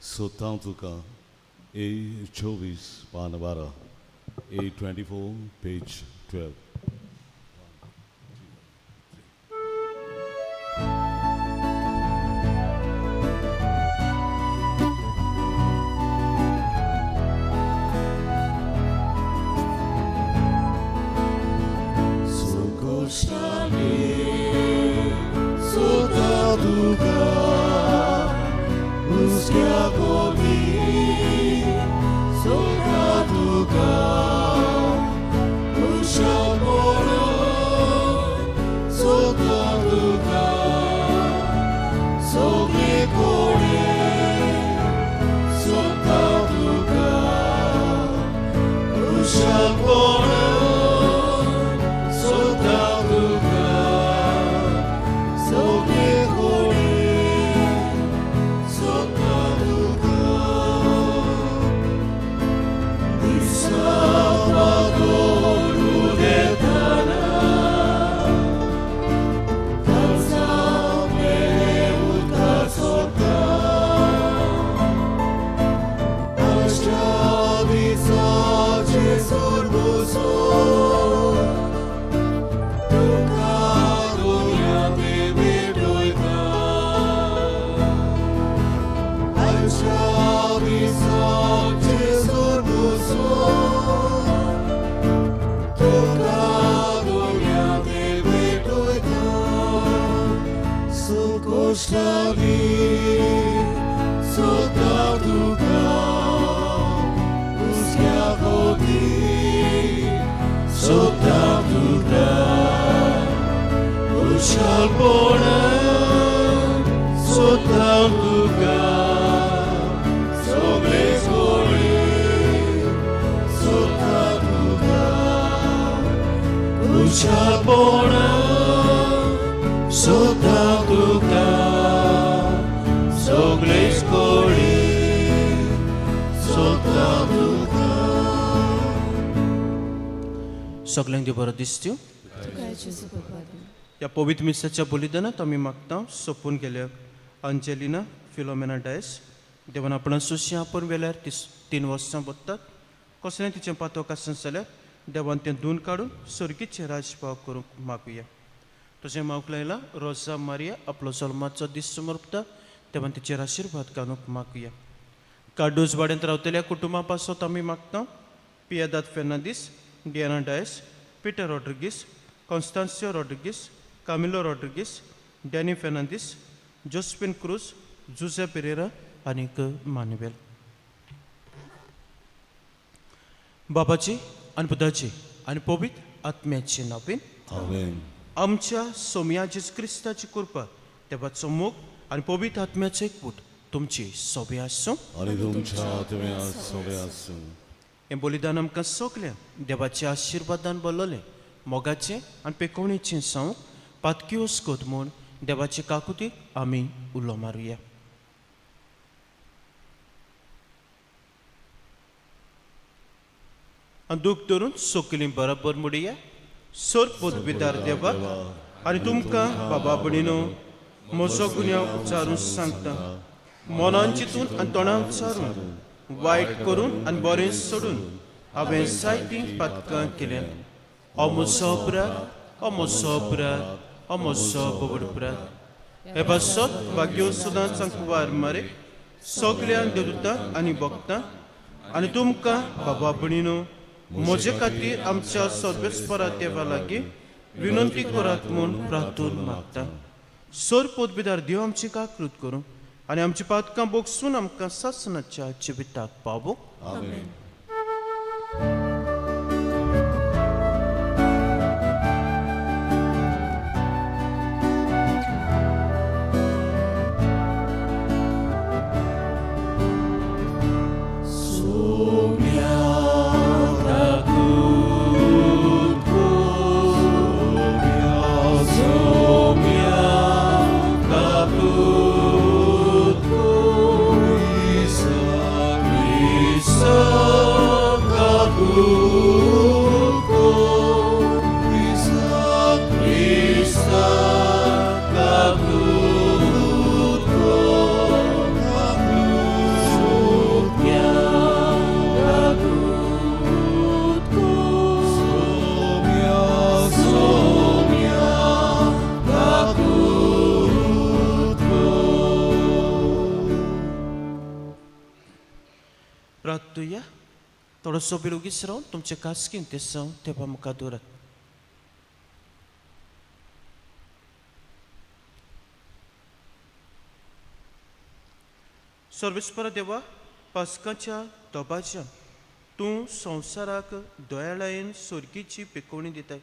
सोदता तुका, ए 24 पान 12, A 24 page 12. सगल्यांक देव बरो दिसत्यो. ह्या पवित्र मिसाच्या बलिदानांत आमी मागता सोंपून गेल्या अंजेलिना फिलोमेना डायस देवान आपणा सुशी आपण वेल्यार 3 वर्सां बदतात कसलें तिचें पातक आसना जाल्यार देवान तें धुवन काडून सर्गीचें राजपाव करूंक मागुया. तशें मागूंक लायला रोजा मारिया आपलो जल्माचो दीस समर्पता देवान तिचेर आशिर्वाद घालूंक मागुया. कार्डोज वाड्यांत रावतल्या कुटुंबा पासत आमी मागता Piedade Fernandes, Diana Dias, Peter Rodrigues, Constancio Rodrigues, Camilo Rodrigues, Danny Fernandes, Josephine Cruz, Jose Pereira आनीक मानुवेल. बाबाची आनी पुताची आनी पवित्र आत्म्याचे नांवान आमेन. आमच्या सोम्या जेजू क्रिस्ताची कृपा, देवाचो मोग आनी पवित्र आत्म्याचो एकवट तुमची सोबे आसूं आनी तुमच्या आत्म्या सोबे आसूं. हें बलिदान आमकां सगल्यांक देवाच्या आशिर्वादान भरलें मोगाचें आनी पेकोवणेचें सावंक पातकी वस्कोत म्हूण देवाचे काकुतीक आमी उलो मारुया. आनी दूख धरून सकली बराबर मुडया. सर पदवीदार देवाक आनी तुमकां बाबा भयणीनो म्हजो गुन्यांव उच्चारून सांगता. मनान चिंतून आनी तोंडान उच्चारून वायट करून आनी बरें सोडून हांवें जायतीं पातकां केल्यांत. हो म्हजो अपराध, हो म्हजो अपराध, हो म्हजो बोबड अपराध. हे पासत भाग्यो सदांच कुवार मारे सगळ्यांक देवदूतांक आनी भक्तांक आनी तुमकां बाबा भयणीनो म्हजे खातीर आमच्या सर्वेस्परा देवा लागीं विनंती करात म्हूण प्रार्थून मागता. सर पदवीदार देव आमची काकृत करूं आनी आमची पातकां बोगसून आमकां सासणाच्या जिविताक पावो. आमेन. Sa प्रार्थुया. थोडोसो वेळ ओगीच रावन तुमचे खासगी इंतेसांव देवा मुखार दवरात. सर्वेस्परा देवा, पास्काच्या दबाज्यान तूं संवसाराक दयाळायेन सोर्गीची पिकोवणी दिताय.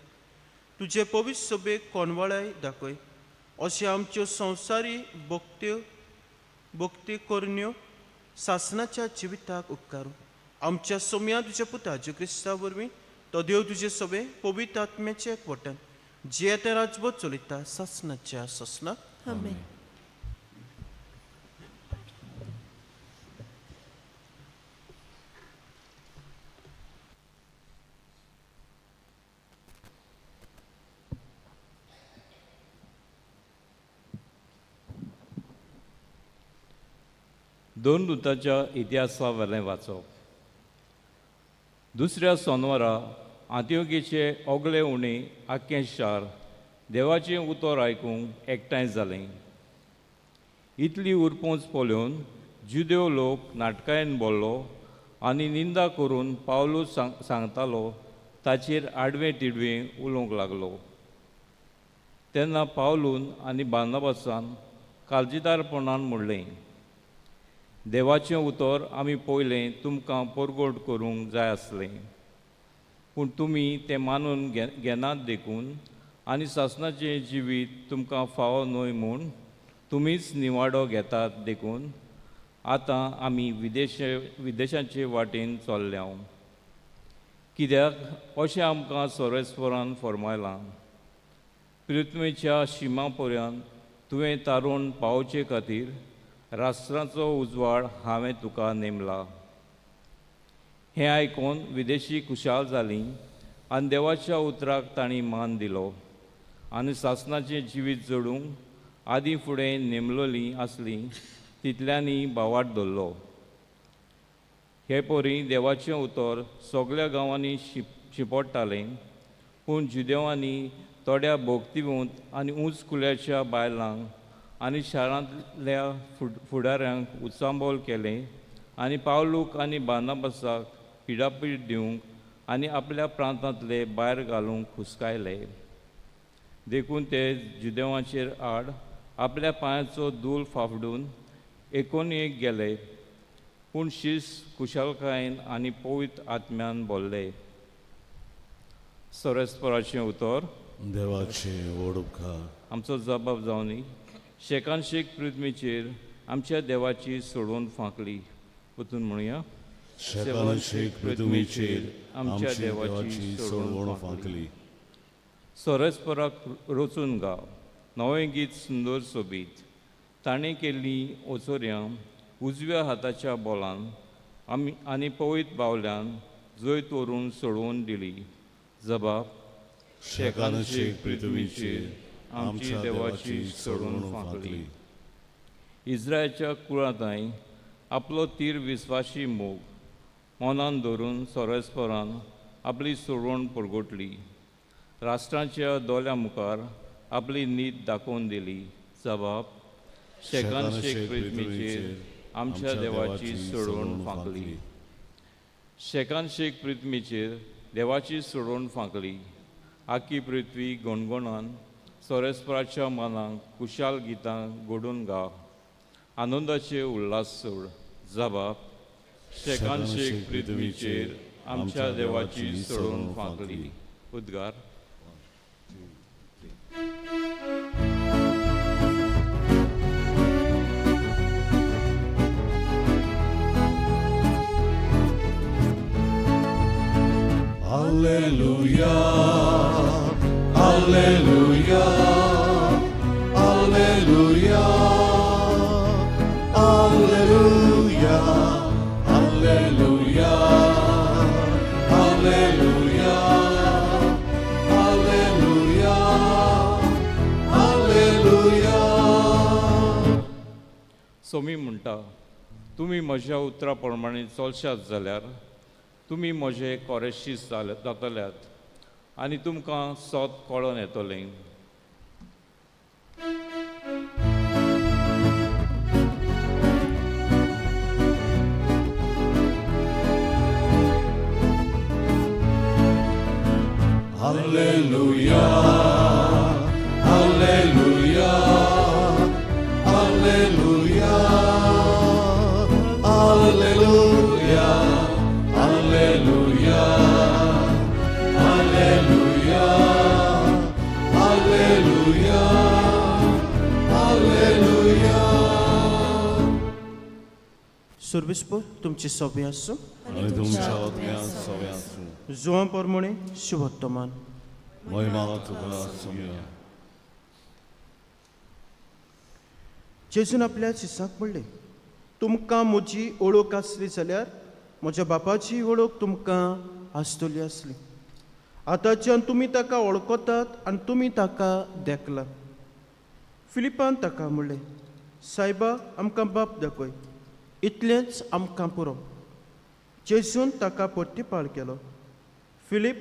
तुजे पवित्र सभेक कोणवाळाय दाखय, अशें आमच्यो संवसारी भक्त्यो भक्ती करण्यो सासणाच्या जिविताक उपकारू. आमच्या सोम्या तुज्या पुता जेजू क्रिस्ता वरवीं तो देव तुजे सभे पवित्र आत्म्याचे एकवटान जियेते राजबोध चलयता सासणाच्या सासणाक. आमेन. दोन दुताच्या इतिहासा वेलें वाचप. दुसऱ्या सोनवारा आंतियोगीचे ओगले उणें आख्खें शार देवाचें उतर आयकूंक एकठांय जालें. इतली उरपोंच पळोवन जुदेव लोक नाटकायेन बोल्लो आनी निंदा करून पावलू सांगतालो ताचेर आडवें तिडवें उलोवंक लागलो. तेन्ना पावलून आनी बार्नबासान काळजीदारपणान म्हणलें, देवाचें उतर आमी पयलें तुमकां परगट करूंक जाय आसलें, पूण तुमी तें मानून घेनात देखून आनी सासणाचें जिवीत तुमकां फावो न्हय म्हूण तुमीच निवाडो घेतात देखून आतां आमी विदेशाचे वाटेन चल्ल्या. कित्याक अशें आमकां सर्वेस्वरान फर्मायलां, पृथ्वीच्या शिमा पर्यंत तुवें तारून पावचे खातीर राष्ट्राचो उजवाड हांवें तुका नेमला. हें आयकून विदेशी खुशाल जालीं आनी देवाच्या उतराक तांणी मान दिलो आनी सासणाचें जिवीत जोडूंक आदीं फुडें नेमलोलीं आसलीं तितल्यांनी भावार्थ धरलो. हे परी देवाचें उतर सगल्या गांवांनी शिंपडटालें, पूण जुदेवांनी थोड्या भोक्तिवंत आनी उंच कुल्याच्या बायलांक आनी शारांतल्या फुडाऱ्यांक उचांबळ केलें आनी पावलूक आनी बार्नबासाक पिडापीड दिवंक आनी आपल्या प्रांतांतले भायर घालूंक हुस्कायले. देखून ते जुदेवांचेर आड आपल्या पांयाचो धूल फाफडून एकोनयेक गेले, पूण शीस खुशालकायेन आनी पवित्र आत्म्यान बोल्ले. सर्वेस्पराचें उतर. देवाचें व्हड उपकार. आमचो जबाब जावनी शेकान शेक पृथ्वीचेर आमच्या देवाची सोडून फांकली. वचून म्हणुया, शेकान शेक पृथ्वीचेर आमच्या देवाची सोडवण फांकली. सर्वेस्पराक रचून गाव नवें गीत सुंदर सोबीत, ताणें केल्लीं ओचोऱ्यां उजव्या हाताच्या बोलान आमी आनी पवित्र बावल्यान जैत व्हरून सोडोवन दिली. जबाब, शेकान शेक पृथ्वीचेर आमच्या देवाची सोडवण फांकली. इस्रायलच्या कुळांताय आपलो तीर विस्वाशी मोग मनान धरून सर्वेस्परान आपली सोडवण परगटली, राष्ट्रांच्या दोळ्यां मुखार आपली नीत दाखोवन दिली. जबाब, शेकान शेक पृथ्वीचेर आमच्या देवाची सोडवण फांकली. शेकान शेक पृथ्वीचेर देवाची सोडवण फांकली. आखी पृथ्वी गणगणान सर्वेस्पराच्या मनाक खुशाल गितां घडून गा, आनंदाचे उल्हास सोड. जबाब, शेकान शेक पृथ्वीचेर आमच्या देवाची सोडवण फांकली. उद्गार. Alleluia, Alleluia, Alleluia, Alleluia, Alleluia, Alleluia, Alleluia, Alleluia. Somi म्हणटा, तुमी म्हज्या उतरा प्रमाणे चलशात जाल्यार तुमी म्हजे कोरेशी जातल्यात आनी तुमकां सत कळोन येतलें. सुर्विस्पोर तुमची सोबी आसूं. आनी तुमच्या आत्म्यात सगळें आसूं. जुवां परमणे शुभोत्तमान. महिमा तुका सोम्या. जेजून आपल्या शिसाक म्हणलें, तुमकां म्हजी ओळख आसली जाल्यार म्हज्या बापाची ओळख तुमकां आसतली आसली. आतांच्यान तुमी ताका वळखतात आनी तुमी ताका देखला. फिलिपान ताका म्हणलें, सायबा आमकां बाप दाखय, इतलेंच आमकां पुरो. जेजून ताका परतीपाळ केलो, फिलीप,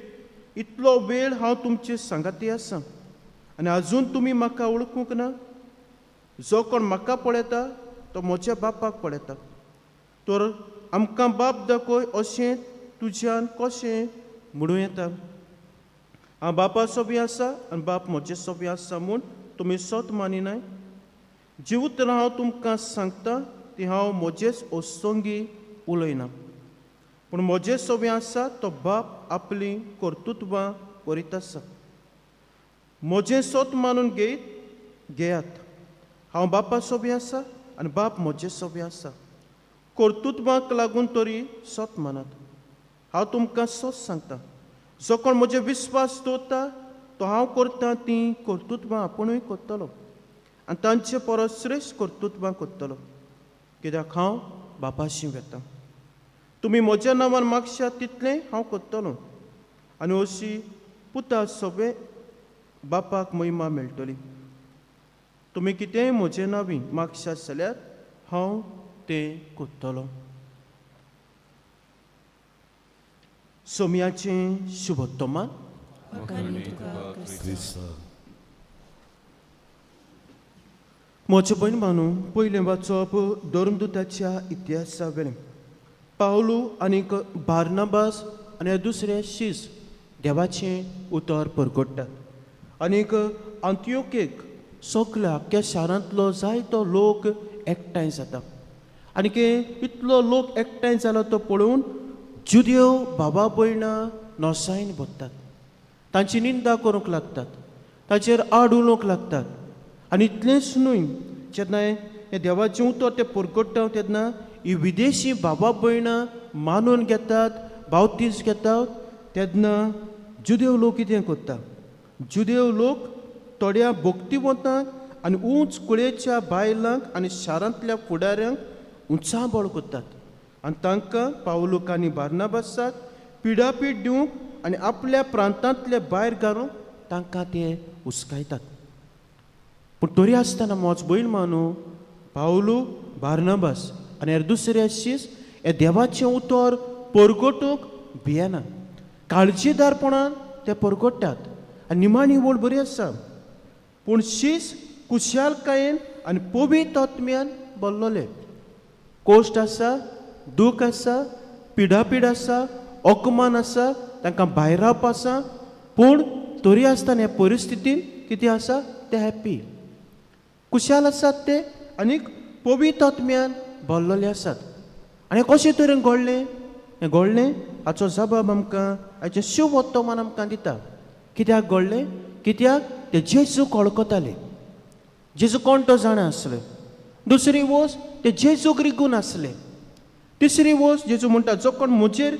इतलो वेळ हांव तुमचे सांगाती आसा आनी आजून तुमी म्हाका वळखूंक ना? जो कोण म्हाका पळयता तो म्हज्या बापाक पळयता. तर आमकां बाप दाखय अशें तुज्यान कशें म्हणूं येता? हांव बापा सोबी आसा आनी बाप म्हजे सोबी आसा म्हूण तुमी सत मानिनाय? जी उतरां हांव तुमकां सांगता ती हांव म्हजेच ओसंगी उलयना, पूण म्हजे सोबी आसा तो बाप आपलीं कर्तुत्वां करीत आसा. म्हजें सत मानून घेयत घेयात, हांव बापा सोबी आसा आनी बाप म्हजे सोबी आसा. कर्तुत्वाक लागून तरी सत मानात. हांव तुमकां सत सांगता, जो कोण म्हजेर विस्वास दवरता तो हांव करता तीं कर्तुत्वां आपुणूय करतलो आनी तांचे परस श्रेश्ठ कर्तुत्वां करतलो, कित्याक हांव बापाशी वेता. तुमी म्हज्या नांवान मागशात तितलें हांव करतलो आनी अशी पुता सोबे बापाक महिमा मेळटली. तुमी कितेंय म्हजे नांवी मागशात जाल्यार हांव तें करतलो. सोम्याचें शुभोत्तमान. क्रिस्ता. म्हजे भयण बानू, पयलें वाचप धर्मदुताच्या इतिहासा वेलें. पावलू आनीक बार्नाबास आनी दुसरे शीस देवाचें उतर परगट्टात आनीक आंतियोकेक सगल्या आख्ख्या शारांतलो जायतो लोक एकठांय जाता. आनीक इतलो लोक एकठांय जाला तो पळोवन जुदेव बाबा भयणां नोसायन भरतात, तांची निंदा करूंक लागतात, ताचेर आड उलोवंक लागतात. आनी इतलेंच न्हय, जेन्ना हें देवाचें उतर तें परगट्टा तेन्ना ही विदेशी बाबा भयणां मानून घेतात, बावतीस घेतात. तेन्ना जुदेव लोक कितें करता, जुदेव लोक थोड्या भक्तिवंतांक आनी उंच कुळयेच्या बायलांक आनी शारांतल्या फुडाऱ्यांक उंचाबळ करतात आनी तांकां पावलूक आनी बार्नाबासाक पिडापीड दिवंक आनी आपल्या प्रांतांतले भायर घालूंक तांकां ते हुस्कायतात. पूण तरी आसतना म्हज भयण मानू, पावलू बार्नाबास आनी हेर दुसरे शीस हे देवाचें उतर परगटूंक भियेना, काळजीदारपणान ते परगट्टात आनी निमाणी वळ बरी आसा. पूण शीस कुशालकायेन आनी पवित्र आत्म्यान भरलोले. कोश्ट आसा, दूख आसा, पिडापीड आसा, अपमान आसा, तांकां भायरावप आसा, पूण तरी आसतना ह्या परिस्थितीन कितें आसा ते हॅप्पी, कुशाल आसात ते आनीक पवित्र आत्म्यान भरलेले आसात. आनी कशें तरेन घडलें हें घडलें हाचो जबाब आमकां हाचें शिवोत्तमान आमकां दिता. कित्याक घडलें? कित्याक ते जेजूक वळखताले, जेजू कोण तो जाणा आसले. दुसरी वस्त ते जेजूक रिगून आसले. तिसरी वस्त जेजू म्हणटा, जो कोण म्हजेर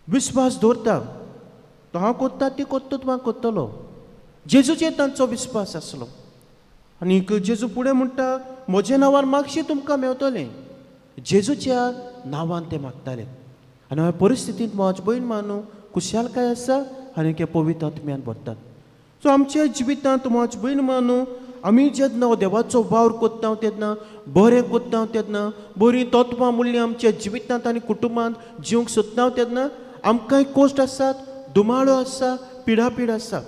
विस्वास दवरता तो हांव करता ती कर्तुत्वां करतलो. जेजूचेर तांचो विस्वास आसलो. आनीक जेजू फुडें म्हणटा, म्हज्या नांवान मागशी तुमकां मेवतलें. जेजूच्या नांवान ते मागताले. आनी ह्या परिस्थितींत म्हज भयण मानू कुशालकाय आसा आनी ते पवित्र आत्म्यान भरतात. सो आमच्या जिवितांत म्हज भयण मानू आमी जेन्ना देवाचो वावर करता तेन्ना, बरें करता तेन्ना, बरीं तत्वां मुल्यां आमच्या जिवितांत आनी कुटुंबांत जिवंक सोदता तेन्ना आमकांय कोश्ट आसात, दुमाळो आसा, पिडापीड आसा.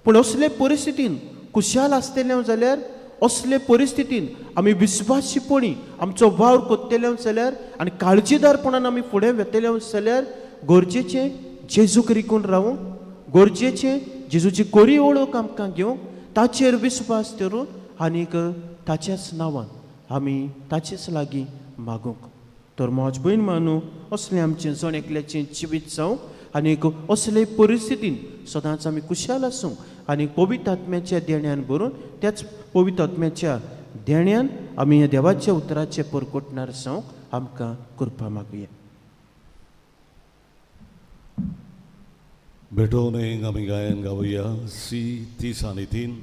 पूण असले परिस्थितीन कुशाल आसतले जाल्यार, असले परिस्थितीन आमी विस्वासीपणी आमचो वावर करतले जाल्यार आनी काळजीदारपणान आमी फुडें वेतले जाल्यार गरजेचें जेजूक रिगून रावूंक, गरजेचें जेजूची कोरी ओळख आमकां घेवंक, ताचेर विस्वास धरून आनीक ताच्याच नांवान आमी ताचेच लागीं मागूंक. तर म्हज भयण मानू असलें आमचें जण एकल्याचें जिवीत जावं आनीक असले परिस्थितीन सदांच आमी कुशाल आसूंक आनी पवित्र आत्म्याच्या देण्यान भरून त्याच पवित्र आत्म्याच्या देण्यान आमी ह्या देवाच्या उतराचें परगटणार जावंक. आमकां कृपा मागुया. भेटोवणेक आमी गायन गावया सी 33,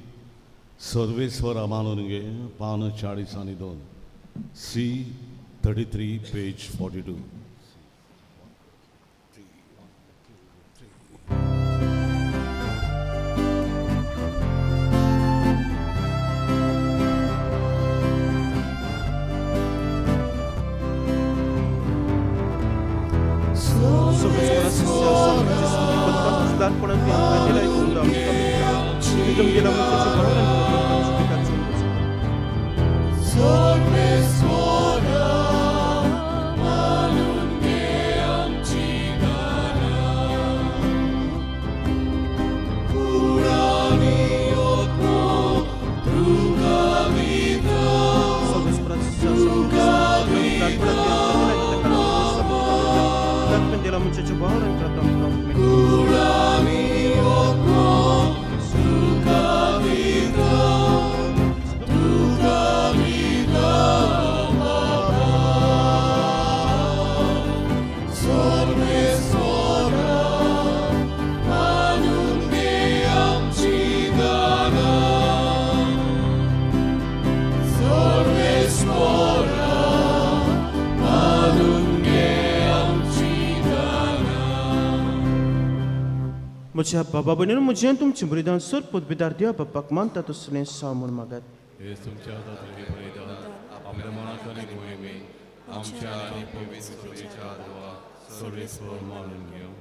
सर्वेस्वर मानून घे, पान 42, सी 33 पेज 42. म्हज्या बाबा भयणीन म्हजें तुमचें बलिदान सर पदवीदार देवा बापाक मानता तसलें साव म्हूण मागात. तुमच्या हातांतलें बलिदान आपल्या मनाक आनी मोहिमेक आमच्या आनी पवित्र सभेच्या देवा सर्वेस्पर मानून घेवं.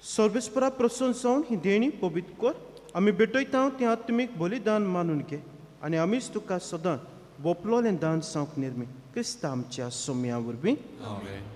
सर्वेस्परा प्रसन्न जावन ही देणी पवित्र कर, आमी भेटयता तें आत्मीक बलिदान मानून घे आनी आमीच तुका सदां बोपलोलें दान जावंक निर्मी क्रिस्ता आमच्या सोम्या वरवीं. आमेन.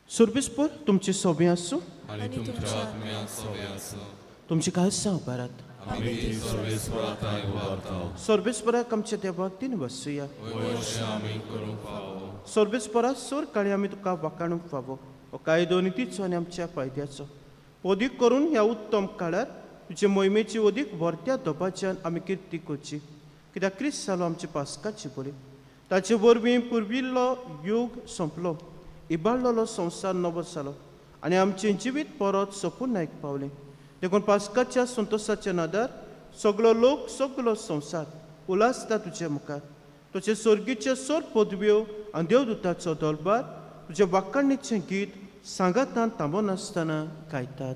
सर्वेस्पर तुमचे सोबें आसूं आनी तुमच्या आत्म्यान सोबें आसूं. तुमची काळसां उबारात. आमी ती सर्वेस्परा थांय उबारता. सर्वेस्पराक आमच्या देवाक तीन वसुया. वयवशें आमी करूंक फावो. सर्वेस्परा सोर काळी आमी तुका वाकाणूंक फावो हो कायदो नितीचो आनी आमच्या फायद्याचो अदीक करून ह्या उत्तम काळार तुजे मोहिमेची अदीक व्हरत्या दबाच्यान आमी किर्ती करची, कित्याक क्रिस्त जालो आमचे पास्काची बळी. ताचे वरवीं पुर्विल्लो यूग सोंपलो, इबाडलेलो संवसार नवो जालो आनी आमचें जिवीत परत सोंपून पावलें. देखून पास्काच्या संतोशाच्या नादार सगलो लोक सगलो संवसार उलासता तुजे मुखार. तुजे स्वर्गीचे सोर पदव्यो आनी देवदूताचो दरबार तुजे वाखाणीचें गीत सांगातान थांबनासतना गायतात.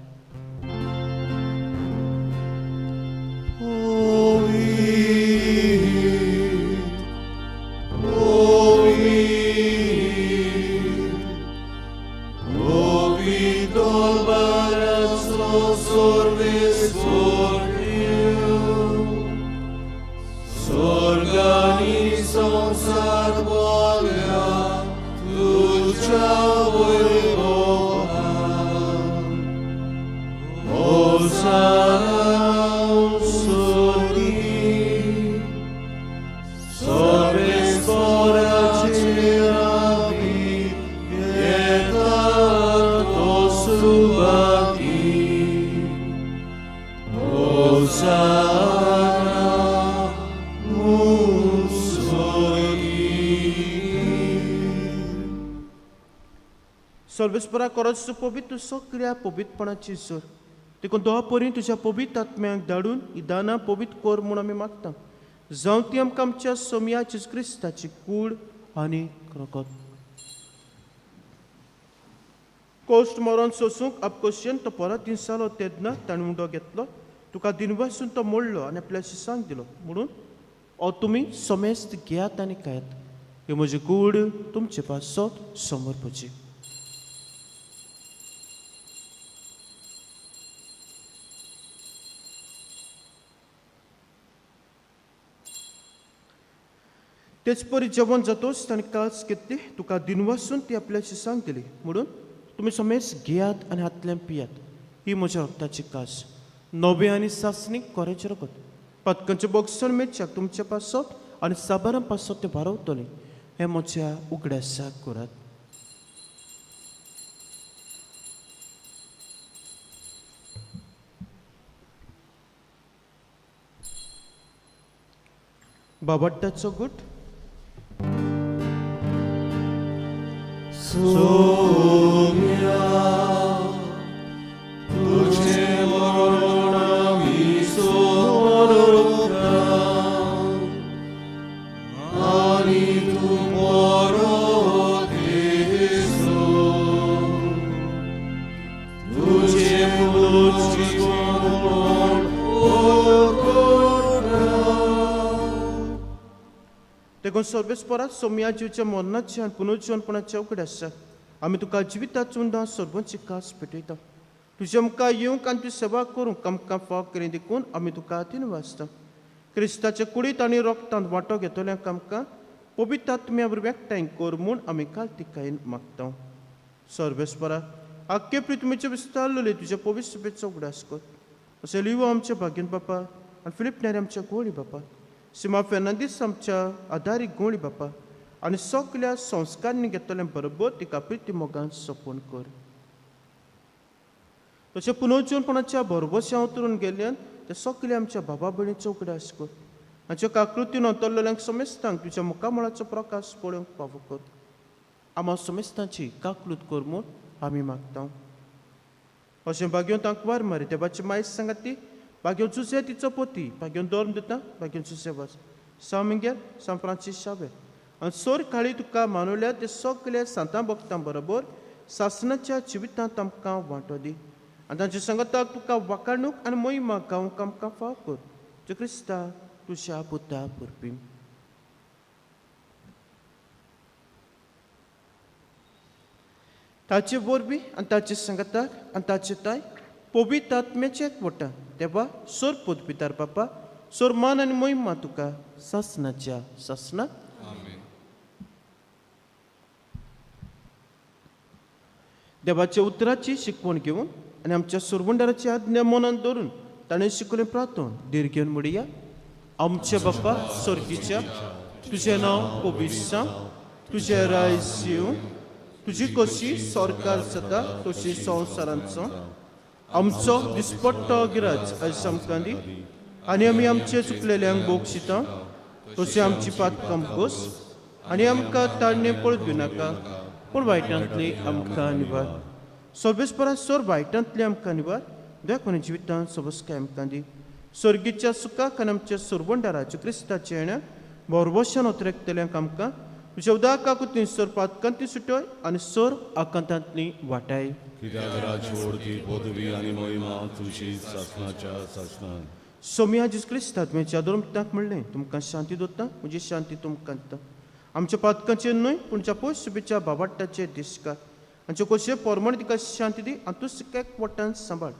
सर्वेस्परा करत पवित्र सगळ्या पवित्रपणाची जोर, देखून दोहा परी तुज्या पवित्र आत्म्याक धाडून ही दानां पवित्र कर म्हूण आमी मागता. जावं ती आमकां आमच्या सोमया जेजू क्रिस्ताची कूड आनी रगत. कोश्ट मरण सोसूंक आपकोशेन तो परत दीस जालो तेन्ना ताणें उंडो घेतलो, तुका दिनवासून तो मोडलो आनी आपल्या शिसांक दिलो म्हणून ओ तुमी समेस्त घेयात आनी खायात, ही म्हजी कूड तुमचे पासत समर्पची. तेच परी जेवण जातोच ताणें कास घेतली, तुका दिनवासून ती आपल्या शिसांक दिली म्हणून तुमी समेस्त घेयात आनी हातल्यान पियात, ही म्हज्या रक्ताची कास, नवे आनी सासणीक कोऱ्याचें रगत. पातकांचें बोगसण मेळच्याक तुमच्या पासत आनी साबारां पासत तें भारवतलें, हें म्हज्या उगडासाक करात. बाबट्टाचो गुट. सोम्या तुझे मरण आमी सोडता आनी तूं परत येसो तुझे पुनरुज्जीवनपण ओरता. देखून सर्वेस्परा सोम्या जिवच्या मरणाच्या आनी पुनर्जीवनपणाच्या उगडास आमी तुका जिविताचो उंदा सर्वांची कास पेटयता. तुज्या मुखार येवंक आनी तुजी सेवा करूंक आमकां फाव केली देखून आमी तुका दिनवासता. क्रिस्ताच्या कुडींत आनी रोगतांत वांटो घेतल्यांक आमकां पवित्र आत्म्या वरवीं एकठांय कर म्हूण आमी कालतिकायेन मागता. सर्वेस्परा आख्खे पृथ्वीचे विस्तारलेले तुज्या पवित्र सभेचो उगडास कर. अशें लिवो आमच्या भाग्यन बापा आनी फिलीप नेरी आमच्या गोळी बापा, सीमा फेर्नांदीस आमच्या आदारीक गोळी बापा आनी सगल्या संस्कारांनी घेतल्या बरोबर तिका प्रिती मोगान सोंपून कर. तशें पुनर्जीवनपणाच्या भरवश्या उतरून गेल्ल्यान ते सगळे आमच्या बाबा भयणीचो उगडास कर. हांच्या काकृतीन अंतरलेल्यांक समेस्तांक तुज्या मुखामळाचो प्रकाश पळोवंक पावो कर. आमा समेस्तांची काकलूत कर म्हूण आमी मागता. अशें भाग्योन तांकां वार मारी देवाची मायस सांगात ती भाग्योन जुजे तिचो पोती, भाग्योन धर्म दिता, भाग्योन जुजे वास सांव मिंगेल, सांव फ्रांसीस शावेर आनी सोर काळी तुका मानवल्या ते सगळे सांतां भक्तां बरोबर सासणाच्या जिवितांत आमकां वांटो दी आनी तांच्या संगताक तुका वाकाणूक आनी मोहिमा गावंक आमकां फाव कर. जे क्रिस्ता तुज्या पुता पुरपी. ताचे वरवीं आनी ताचे संगताक आनी ताचे ताय पवित्र आत्म्याचे एकवटा देवा सोर पोतपितार बापा सोर मान आनी मोहिमा तुका सासणाच्या सासणाक. आमेन. देवाच्या उतराची शिकवण घेवन आनी आमच्या सुरवंडाराची आज्ञा मनान धरून ताणें शिकवलें प्रार्थन धीर घेवन म्हणया. आमच्या बापा स्वर्गीच्या, तुजें नांव पवित्र जावं, तुजें रायज येवं, तुजी कशी सरकार जाता तशी संवसारांचो. आमचो दिसपट्टो गिराज आयज आमकां दी आनी आमी आमचे चुकलेल्यांक बोगशिता तशें आमची पातकां बस आनी आमकां ताळणे पळत दिवनाका पूण वायटांतली आमकां निवार. सर्वेस्परा सोर वायटांतली आमकां निवार, देखून जिवितांत सबसकाय आमकां दी. स्वर्गीच्या सुखाक आनी आमच्या सुरवंडाराच्या क्रिस्ताच्या येण्या भरवशान उतरेकतल्यांक आमकां तुज्या उदकाकुतीन सोर पातकांती सुटय आनी सोर आकांतांतली वाटाय. कित्याक राजवडती पदवी आनी मोहिमा तुजी सासणाच्या सासणान. सोम्या जेजू क्रिस्ता तुवें धर्मताक म्हणलें तुमकां शांती दवरता, म्हजी शांती तुमकां दिता. आमच्या पातकांचेर न्हय पूण ज्या पयस सुबेच्या बाबाट्टाचे दिसकार आमचे कशे पोरमण तिका शांती दी आनी तूं सिक्याक वट्टान सांबाळ.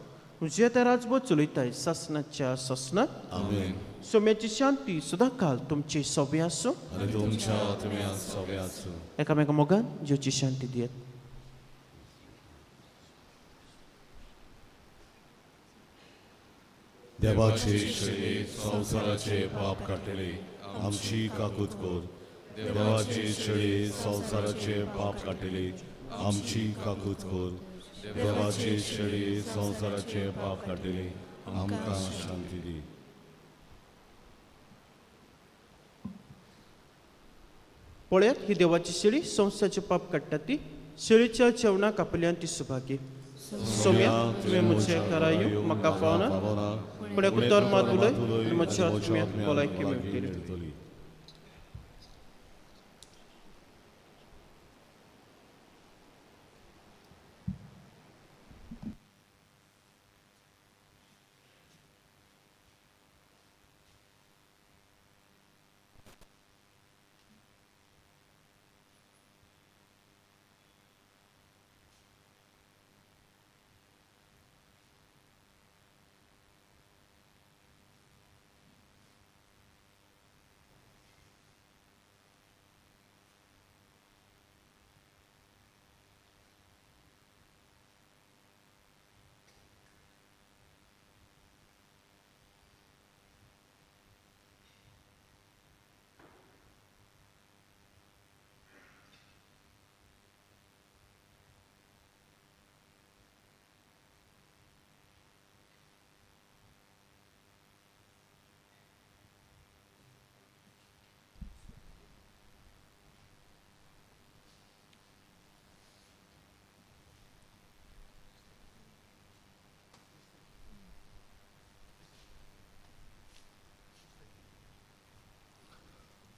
तुजें तें राजभर चलयताय सासणाच्या सासणाक. आमेन. सोम्याची शांती सदां काल तुमची सोबी आसूं आनी तुमच्या आत्म्या सोबे आसूं. एकामेका मोगान जेवची शांती दियत. देवाचे शेळे संवसाराचे पाप काडटले आमची काकूत कर. देवाचे शेळे संवसाराचे पाप काडटले आमची काकूत कर. देवाचे शेळे संवसाराचे पाप काडटले आमकां शांती दी. पळयात ही देवाची शेळी संवसाराचे पाप काडटा ती शेळीच्या जेवणाक आपल्यान ती सुभागी. सोम्या तुवें म्हजें घरा येवंक म्हाका फावना पूण एक उतर मात उलय आनी म्हज्या आत्म्याक भलायकी मेळटली.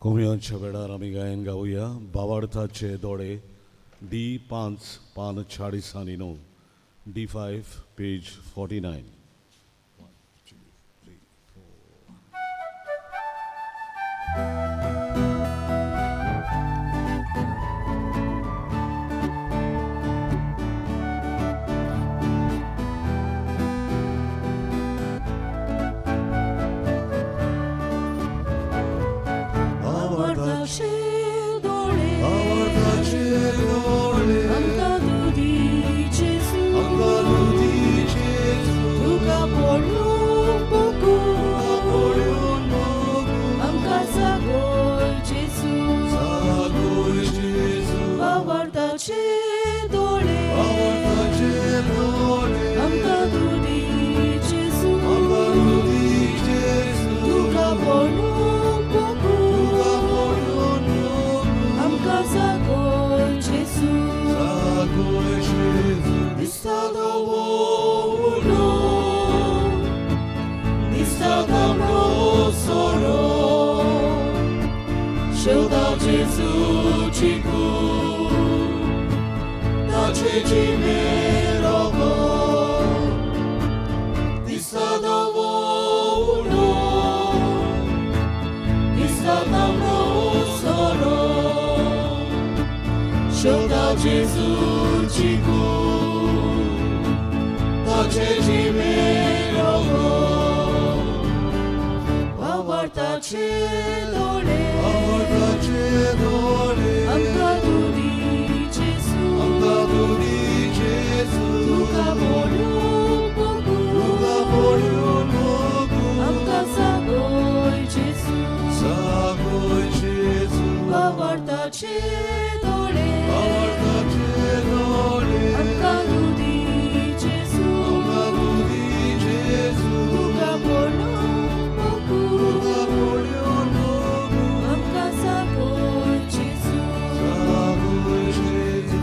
कोमयांच्या वेळार आमी गायन गावया बावार्थाचे दोळे डी 5 पान 40 आनी 9 डी 5 पेज 49. आवडताचे दोळे आवडताचे दोळे आमकां तूं दी जेजू आमकां तूं दी जेजू तुका पळोवंक बगू पळोवन बगू आमकां जागय जेजू जागय जेजू आवडताचे दोळे आवडताचे दोळे आमकां तूं दी जेजू आमकां तूं दी जेजू तुका पळोवंक बगू तुका पळोवन बगू आमकां जागय जेजू जागय जेजू दिसता धवो उलो दिसता तांबडो सोरो शेवता जेजूची कूड ताचे जिवे रगत दिसता धवो उलो दिसता तांबडो सोरो शेवता जेजूची कूड ताचे जिवे रगत आवडताचे दोळे आवडताचे दोळे आमकां तूं दी जेजू आमकां तूं दी जेजू तुका पळोवंक बगू तुका पळोवन बगू आमकां जागय जेजू जागय जेजू आवडताचे दोळे आवडताचे दोळे आमकां तूं दी जेजू आमकां तूं दी जेजू तुका पळोवंक बगू तुका पळोवन बगू आमकां जागय जेजू जागय जेजू.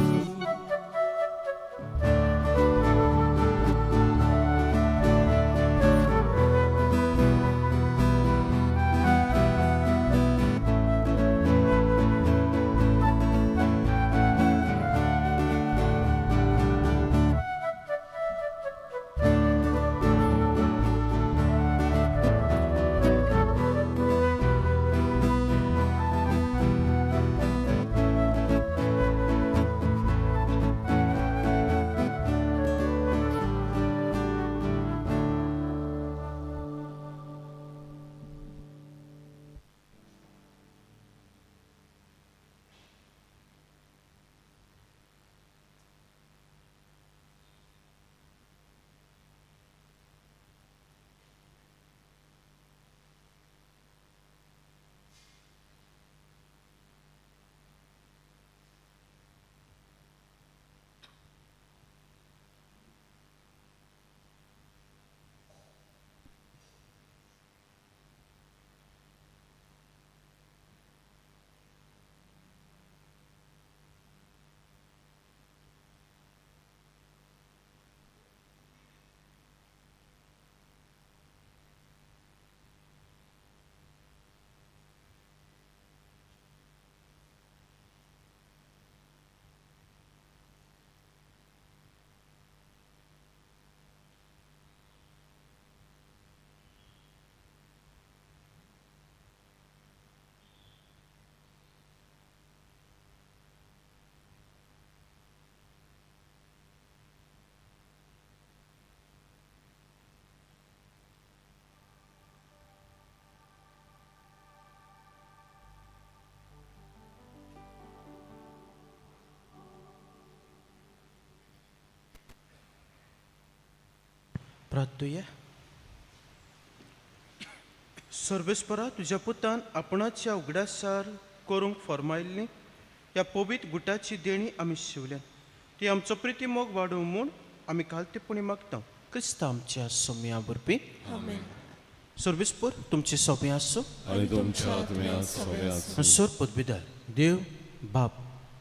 प्रार्थुया. सर्वेस्परा तुज्या पुतान आपणाच्या उगडासार करूंक फर्मायल्ली ह्या पवित्र गुटाची देणी आमी शिवल्यान ती आमचो प्रिती मोग वाडोवंक म्हूण आमी खालतेपणी मागता क्रिस्तांव आमच्या सोम्या बरपी. आमेन. सर्वेस्पर तुमचे सोंपें आसूं आनी तुमच्या आत्म्यात सगळें आसूं. सर पदवीदार देव बाप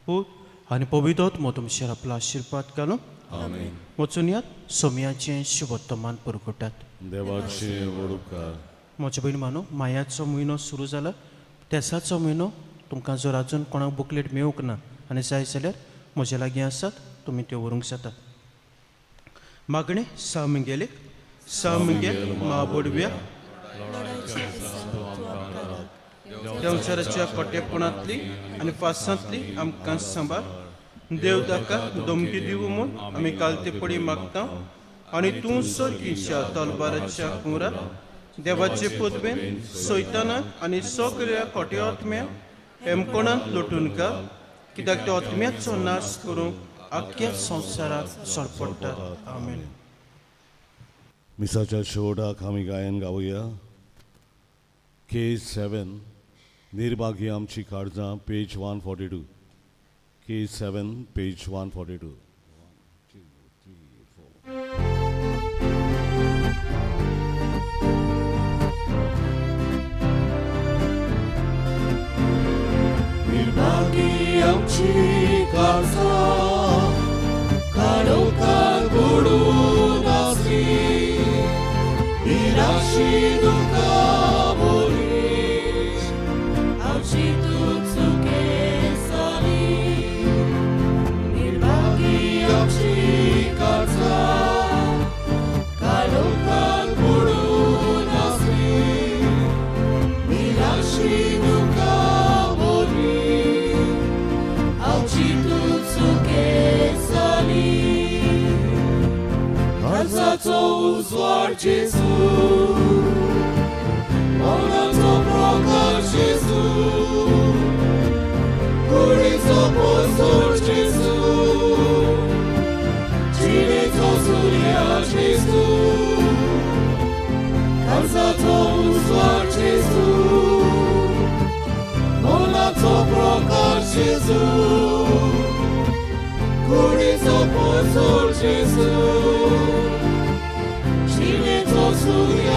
पूत आनी पवित्र आत्मो तुमचेर आपलो आशिर्वाद घालूं. आमेन. वचून यात सोम्याचें शुभोत्तमान पुरगुटात. देवाचे व्हड उपकार. म्हज्या भयण मानो मायाचो म्हयनो सुरू जाला. तेसाचो म्हयनो. तुमकां जर अजून कोणाक बुकलेट मेळूंक ना आनी जाय जाल्यार म्हज्या लागीं आसात, तुमी त्यो व्हरूंक जातात. मागणें सा मिंगेलेक. सा मिंगेल म्हाबोडव्या, देंवचाराच्या कोटेपणांतली आनी फासांतली आमकां सांबाळ. देव ताका धमकी दिवं म्हूण आमी कालते पडी मागता आनी तूं सर्गीच्या तलवाराच्या कुंवरात देवाचे पदवेन सैतानाक आनी सगळ्या खोट्या आत्म्याक हेमकोणांत लोटून घाल, कित्याक त्या आत्म्याचो नाश करूंक आख्ख्या संवसाराक सडपडटात. आमेन. मिसाच्या शेवटाक आमी गायन गावया K7, निर्भागी आमची काळजां, पेज 142. K7, page 142. निर्भागी आमची काळजां, काळोखाक बुडून आसली, निराशी दुकां भरली, आमची तूं चुकेसाली. निर्भागी आमची काळजां, काळोखाक बुडून आसली, निराशी दुकां भरली, आमची तूं चुकेसाली. काळजाचो उजवाड जेजू, मनाचो प्रकाश जेजू, कुडीचो पोसोड जेजू, जिणेचो सुर्या जेजू. काळजाचो उजवाड जेजू, मनाचो प्रकाश जेजू, कुडीचो पोसोड जेजू, जिणेचो सुर्या.